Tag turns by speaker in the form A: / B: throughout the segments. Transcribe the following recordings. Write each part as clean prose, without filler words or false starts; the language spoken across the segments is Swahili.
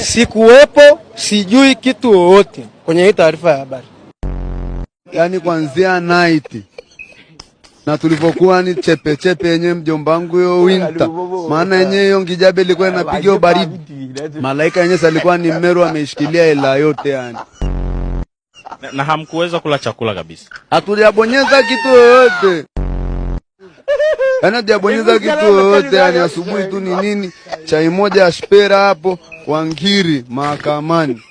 A: Sikuwepo, sijui kitu wowote kwenye hii taarifa ya habari.
B: Yani kuanzia night na tulivyokuwa ni chepe chepe yenyewe mjomba wangu hiyo winter, maana yenyewe hiyo ngijabe ilikuwa inapiga hiyo baridi. Malaika yenyewe alikuwa ni Mmeru ameishikilia hela yote yani.
C: Na hamkuweza kula chakula kabisa.
B: Hatujabonyeza kitu yoyote. Yaani hatujabonyeza kitu yoyote, yani asubuhi tu ni nini? Chai moja ya shpera hapo wangiri mahakamani.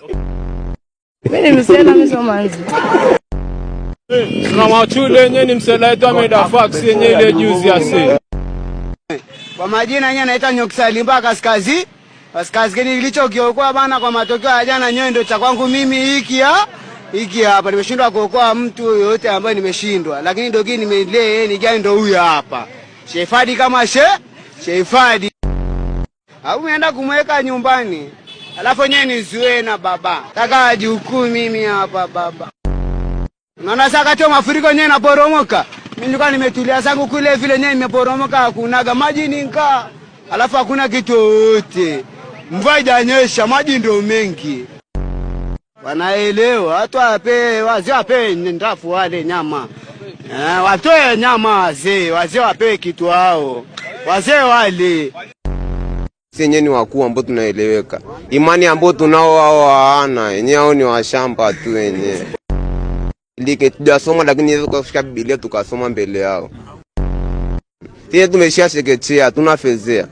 D: Mimi ni msela, mimi sio manzi.
E: Tuna machule yenyewe ni msela wetu ameenda fax yenyewe ile juzi ase.
F: Kwa majina yenyewe naitwa Nyoksalimba Kaskazi. Kaskazini nilichokiokoa bana kwa matokeo ya jana nyewe ndio cha kwangu mimi hiki ya hiki hapa. Nimeshindwa kuokoa mtu yoyote ambaye nimeshindwa. Lakini ndio kile nimelea ni gani ndio huyu hapa. Shefadi kama Shefadi. Au umeenda kumweka nyumbani. Alafu yenyewe nizuie na baba. Taka jukuu mimi hapa baba. Unaona sasa wakati wa mafuriko yenyewe inaporomoka. Mimi nilikuwa nimetulia zangu kule vile yenyewe imeporomoka hakunaga maji ni nkaa. Alafu hakuna kitu yoyote. Mvua haijanyesha, maji ndio mengi. Wanaelewa, watu wape, wazee wape ndafu wale nyama. Watoe nyama wazee, wazee wape kitu hao. Wazee wale.
G: Sisi yenyewe ni wakuu ambao tunaeleweka. Imani ambao tunao wao hawana, yenyewe hao ni washamba tu wenyewe. Like tujasoma lakini yesu kufika Biblia tukasoma mbele yao. Sisi tumeshia chekechea, hatuna fezea.